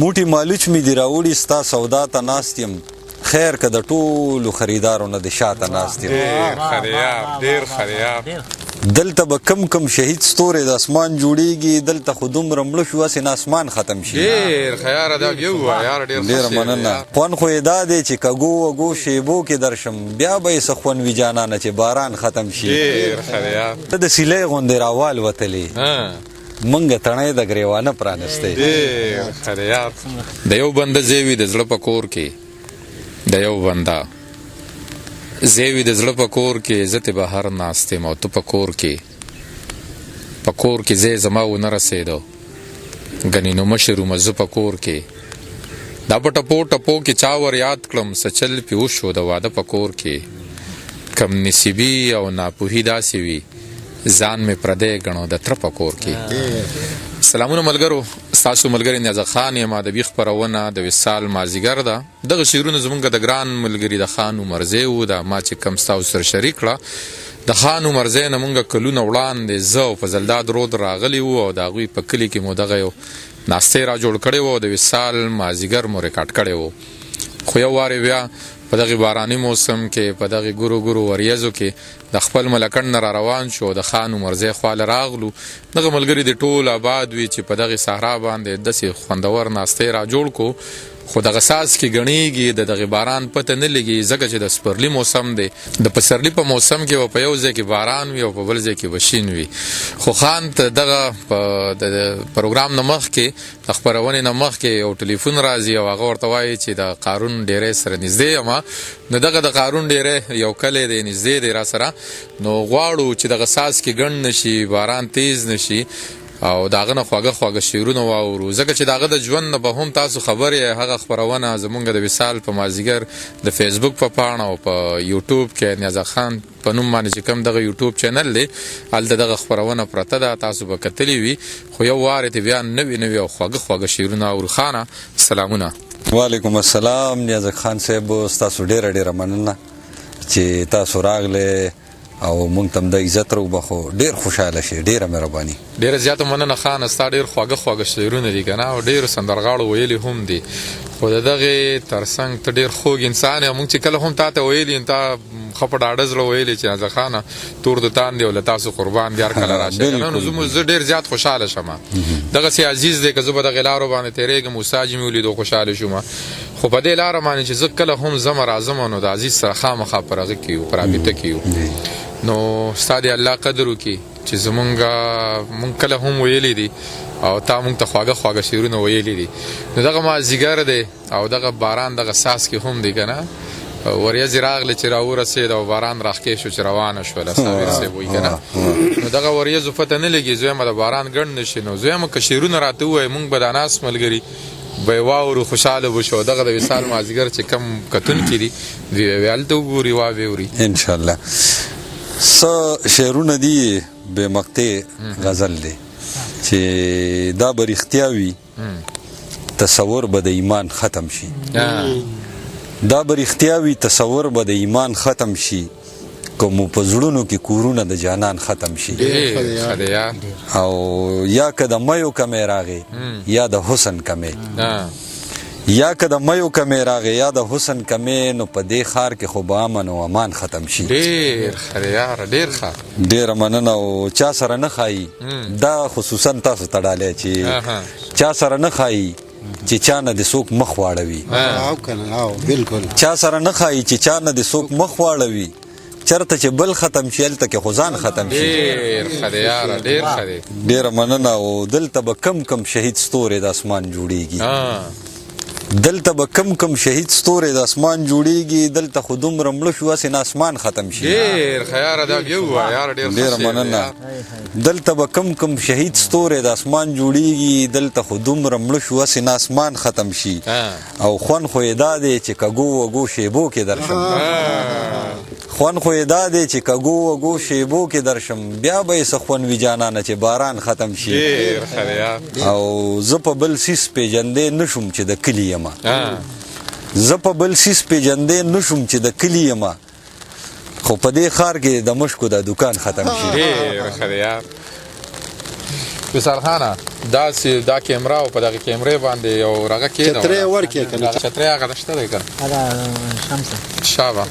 موټي مالوچ مې دي راوړي، ستا سودا ته ناست یم، خیر که د ټولو خریدارو نه د شاته ناست یم. ډېر ښه دی یار، ډېر ښه دی یار. دلته به کم کم شهید ستوری د اسمان جوړیږي، دلته خو دومره مړه شو هسې نه اسمان ختم شي. ډېر ښه یاره، دا بیا ووایه یاره، ډېر ښه ډېره شعر دی مننه. یار. خوند خو یې دا دی چې کږو وږو شیبو کې درشم، بیا به یې څه خوند وي جانانه چې باران ختم شي. ډېر ښه دی یار. ته د سیلۍ غوندې راوالوتلې، مونږ تڼۍ د ګریوانه پرانستې. ډېر ښه دی یار. د یو بنده ځای وي د زړه په کور کې، د یو بنده ځای وي د زړه په کور کې، زه ترې بهر ناست یم او ته په کور کې، په کور کې ځای زما ونه رسېدو، ګنې نو مشر ومه زه په کور کې. دا په ټپو ټپو کې چا ور یاد کړم، څه چل پې وشو د واده په کور کې. کم نصیبي او ناپوهي داسې وي، ځان مې پردی ګڼو د تره په کور کې. سلامونه ملګرو، ستاسو ملګری نیازک خان یم. ادبي خپرونه د وصال مازیګر ده. دغه شعرونه زمونږ د ګران ملګري د خان عمرزی وو، دا ما چې کم ستاسو سره شریک کړه. د خان عمرزی نه مونږ کلونه وړاندې زه او فضلداد رود راغلي وو او د هغوی په کلي کې مو دغه یو ناستی را جوړ کړی وو او د وصال مازیګر مو ریکارډ کړی وو. خو یو وار بیا په دغه باراني موسم کې په دغه ګورو ګورو وریځو کې د خپل ملکنډ نه را روان شو او د خان عمرزی خواله راغلو. دغه ملګري دې ټول آباد وي چې په دغې صحرا باندې داسې خوندور ناستی را جوړ کو، خو دغه څاڅکي ګڼېږي، د دغه باران پته نه لګي، ځکه چې د سپرلي موسم دی. د پسرلي په موسم کې به په یو ځای کې باران وي او په بل ځای کې به شین وي. خو خان ته دغه په د پروګرام نه مخکې، د خپرونې نه مخکې یو ټلیفون راځي او هغه ورته وایي چې د قارون ډیری سره نږدې یم. نو دغه د قارون ډیری یو کلی دی، نږدې دی را سره، نو غواړو چې دغه څاڅکي ګڼ نه شي، باران تیز نه شي او د هغه نه خواږه خواږه شعرونه واورو، ځکه چې د هغه د ژوند نه به هم تاسو خبر یې. هغه خپرونه زمونږ د وصال په مازیګر د فیسبوک په پاڼه او په یوټیوب کې نیازک خان په نوم باندې چې کوم دغه یوټیوب چینل دی، هلته دغه خپرونه پرته ده، تاسو به کتلی وي. خو یو وار یې بیا نوي نوي او خواږه خواږه شعرونه اورو. خانه سلامونه. وعلیکم السلام نیازک خان صاحب، ستاسو ډیره ډیره مننه چې تاسو راغلی او مونږ ته هم دا عزت راوبخو، ډیر خوشحاله شي، ډیره مهرباني. ډیره زیاته مننه خانه، ستا ډیر خواږه خواږه شعرونه دي کنه او ډیرو سندرغاړو ویلي هم دي، خو د دغې ترڅنګ ته ډیر خوږ انسان یې. مونږ چې کله هم تا ته ویلي، تا ښه په ډاډه زړه ویلي چې نیازک خانه تور د تان دی او له تاسو قربان دی، هر کله راشئ کنه. نو زه ډیر زیات خوشحاله شم. دغسې عزیز دی که زه به دغې لارو باندې تېرېږم، استاد مې ولیدو خوشحاله شوم. خو په دې لاره باندې چې زه کله هم ځم راځم، نو د عزیز سره خامخا په هغه کې یو، په رابطه کې یو. نو ستا دې الله قدر وکړي چې زمونږ مونږ کله هم ویلي دي او تا مونږ ته خواږه خواږه شعرونه ویلي دي. نو دغه مازدیګر دی او دغه باران دغه څاڅکي هم دی که نه، وریځې راغلې چې راورسېد او باران راښکې شو چې روانه شوله، صابر صاحب وایي که نه. نو دغه وریځو پته نه لګي، زویمه د باران ګڼ نه شي. نو زویمه که شعرونه راته ووایي، مونږ به دا ناست ملګري به یې واورو، خوشحاله به شو. دغه د وصال مازدیګر چې کم کتونکي دي، دوی به هلته وګوري، وا به اوري ان شاء الله. څه شعرونه دي بې مقطع غزل دی چې دا به رښتیا وي، تصور به د ایمان ختم شي. دا به رښتیا وي، تصور به د ایمان ختم شي، که مو په زړونو کې کورونه د جانان ختم شي. او یا که د میو کمی راغی یا د حسن کمی، یا که د میو کمی راغی یا د حسن کمی، نو په دې ښار کې خو به امن او امان ختم شي. ډېر ښه دی یاره، ډېر ښه. ډېره مننه. او چا سره نه ښایي، دا خصوصا تاسو ته ډالۍ، چې چا سره نه ښایي چې چا نه د څوک مخ واړوي. چا سره نه ښایي چې چا نه د څوک مخ واړوي، چرته چې بل ختم شي هلته کې خو ځان ختم شي. ډېر ښه دی یاره، ډېر ښه دی. ډېره مننه. او دلته به کم کم شهید ستوری د اسمان جوړیږي، دلته به کم کم شهید ستوری د اسمان جوړیږي، دلته خو دومره مړه شو هسې نه اسمان ختم شي. ډېر ښه یاره، دا بیا ووایه یاره، ډېر ښه. ډېره مننه. دلته به کم کم شهید ستوری د اسمان جوړیږي، دلته خو دومره مړه شو هسې نه اسمان ختم شي. او خوند خو یې دا دی چې کږو وږو شیبو کې درشم، خوند خو یې دا دی چې کږو وږو شیبو کې درشم، بیا به یې څه خوند وي جانانه چې باران ختم شي. او زه په بل څیز پېژندی نه شوم چې د کلي یم، زه په بل څیز پېژندی نه شوم چې د کلي یم، خو په دې ښار کې د مشکو دا دکان ختم شي. ډېر ښه دی یار. وصال خانه، داسې دا کیمره او په دغه کیمرې باندې یو رغه کېده. چترۍ ورکې کنه. چترۍ هغه شته دی کنه؟ هغه شمسه. شابه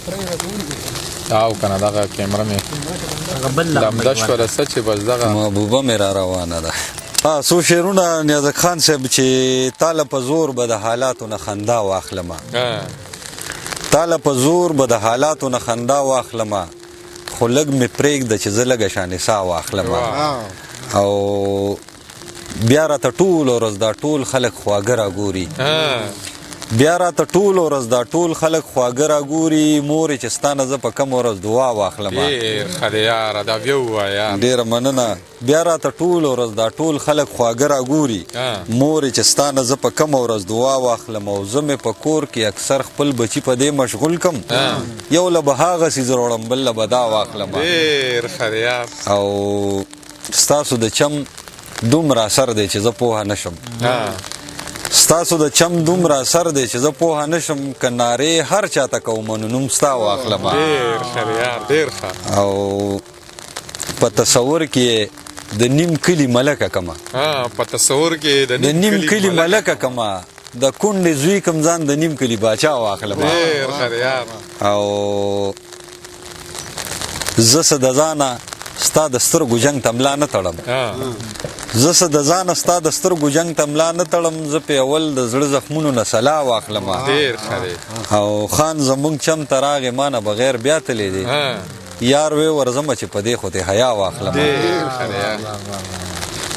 او کنه دغه کیمره مې هغه بل لمده شوله، څه چې بس دغه محبوبه مې را روانه ده. څو شعرونه نیازک خان صاحب، چې تاله په زور به د حالاتو نه خندا واخلمه، تاله په زور به د حالاتو نه خندا واخلمه، خو لږ مې پرېږده چې زه لږه شانې ساه واخلمه. او بیا راته ټول ورځ دا ټول خلک خواږه راګوري، بیا راته ټول ورځ دا ټول خلک خواږه راګوري، مورې چې ستا نه زه په کومه ورځ دعا واخلمه. ډېر ښه دی یاره، دا بیا ووایه. ډېره مننه. بیا راته ټول ورځ دا ټول خلک خواږه راګوري، مورې چې ستا نه زه په کومه ورځ دعا واخلم. او زه مې په کور کې اکثر خپل بچي په دې مشغول کم، یو له به هغه څیز راوړم، بل له به دا واخلم. ډېر ښه دی یار. او ستاسو د چم دومره اثر دی چې زه پوهه نه شم، ستاسو د چم دومره اثر دی چې زه پوهه نه شم، که نارې هر چاته کوم نو نوم ستا واخلم. ډېر ښه دی یار، ډېر ښه. او په تصور کې د نیم کلي ملکه کمه، په تصور کې د نیم کلي ملکه کمه، د کونډې زوی کم ځان د نیم کلي باچا واخلم. ډېر ښه دی یار. او زه څه د ځانه ستا د سترګو جنګ ته ملا نه تړم، زه څه د ځانه ستا د سترګو جنګ ته ملا نه تړم، زه په اول د زړه زخمونو نه سلا واخلم. ډېر ښه دی. او خان زمونږ چم ته راغی، ما نه بغیر بیا تللی دی، یار وی ورځمه چې په دې خو ته حیا واخلم. ډېر ښه دی یار.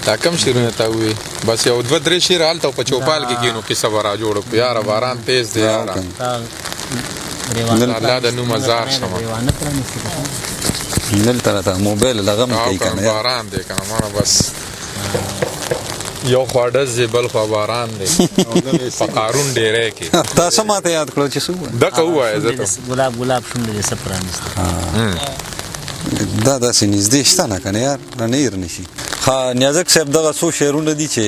دا کم شعرونه تا ووې؟ بس یو دوه درې شعر هلته په چوپال کې کښېنو، کیسه به را جوړه کړو. یاره باران تیز دی یاره. الله د نوم ازار شمه. دلته راته موبایل لغم کوي کنه، باران دی کنه، مانه بس یو خوا ډز دی بل خوا باران دی په قارون ډیری کې. تاسو ماته یاد کړو چې څه ووایه؟ دغه ووایه. زه ته ګلاب ګلاب شونډې دې څه پرانیستې. دا داسې نږدې شته نه کنه یار، نه هېر نه شي. ښه نیازک صاحب، دغه څو شعرونه دي چې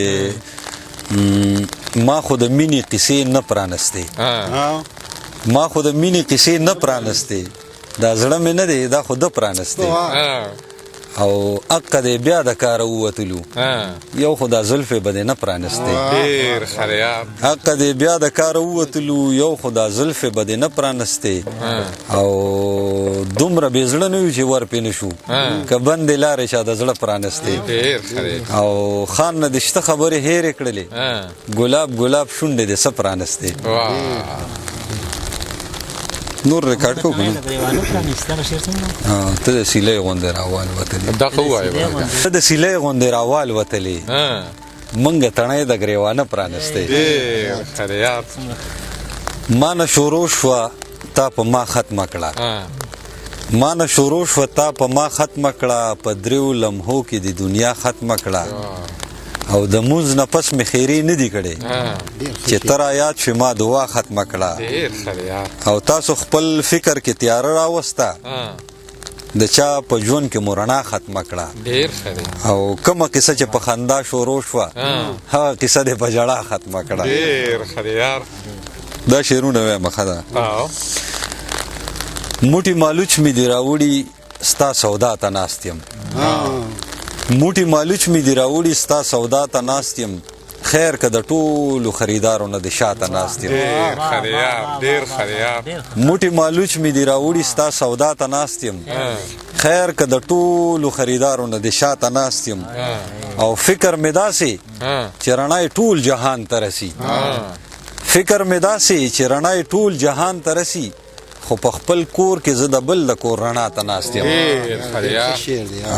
ما خو د مینې قصې نه پرانستې، ما خو د مینې قصې نه پرانستې، دا زړه مې نه دی دا خو ده پرانستې، او اقه دی بیا د کاره ووتلو، یو خو دا زلفې به دې نه پرانستې. ډېر ښه دی یار. اقه دی بیا د کاره ووتلو، یو خو دا زلفې به دې نه پرانستې، او دومره بې زړه نه یو چې ور پې نه شو، که بندې لارې چا د زړه پرانستې. ډېر ښه دی. او خان نه دې شته خبرې هېرې کړلې، ګلاب ګلاب شونډې دې څه پرانستې. نور ریکارډ کو کنه؟ ته د سیلۍ غوندې راوالوتلې. دغه ووایه. ته د سیلۍ غوندې راوالوتلې، مونږ تڼۍ د ګریوانه پرانستې. ډېر ښه دی یار. ما نه شروع شوه تا په ما ختمه کړه، ما نه شروع شوه تا په ما ختمه کړه، په دریو لمحو کې د دنیا ختمه کړه، او د مونځ نه پس مې خیرې نه دي کړې چې ته را یاد شوې ما دعا ختمه کړه. او تاسو خپل فکر کې تیاره راوسته، د چا په ژوند کې مو رڼا ختمه کړه. او کومه قصه چې په خندا شروع شوه هغه قصه دې په ژړا ختمه کړه. ډېر ښه دی یار. دا شعرونه وایم. ښه ده. موټي مالوچ مې دي راوړي ستا سودا ته ناست یم، موټي مالوچ مې دي راوړي ستا سودا ته ناست یم، خیر که د ټولو خریدارو نه د شاته ناست یم. ډېر ښه دی یار، ډېر ښه دی یار. موټي مالوچ مې دي راوړي ستا سودا ته ناست یم، خیر که د ټولو خریدارو نه د شاته ناست یم، او فکر مې داسې چې رڼا یې ټول جهان ته رسي، فکر مې داسې چې رڼا یې ټول جهان ته رسي، خو په خپل کور کې زه د بل د کور رڼا ته ناست یم.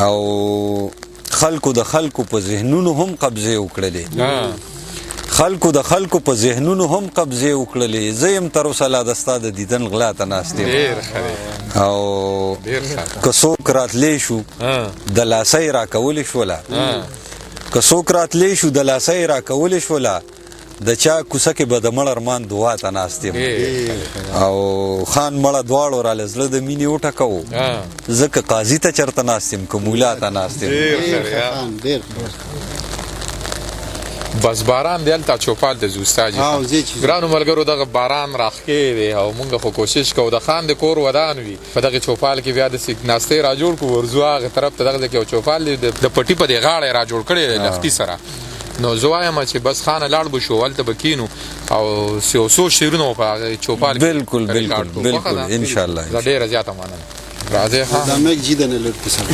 او خلکو د خلکو په ذهنونو هم قبضې وکړلې، خلکو د خلکو په ذهنونو هم قبضې وکړلې، زه یم تر اوسه لا د ستا د دیدن غلا ته ناست یم. او که څوک راتلی شو دلاسه یې راکولی شوله، که څوک راتلی شو دلاسه یې راکولی شوله، د چا کوڅه کې به د مړ ارمان دعا ته ناست یم. او خان مړه دواړو راله زړه د مینې وټکوو، زه که قاضي ته چېرته ناست یم که مولا ته ناست یم. بس باران دی، هلته چوپال ته ځو استاد جي. او ځې چې ځو. ګرانو ملګرو، دغه باران راښکې دی او مونږ خو کوشش کوو د خان د کور ودان وي، په دغه چوپال کې بیا داسې ناستې را جوړ کړو، ورځو هغه طرف ته. دغه ځای کې یو چوپال دی، د پټي په دې غاړه یې را جوړ کړی دی لښتي سره. نو زه وایم چې بس خانه لاړ به شو، هلته به کښېنو او یو څو شعرونه به په هغه چوپال کې بالکل، ریکارډ بالکل، کړو. بالکل، خوښه ده؟ انشاءالله. زه ډېره زیاته مننه. راځئ خان. دا مېک جی د نه لږ په سر.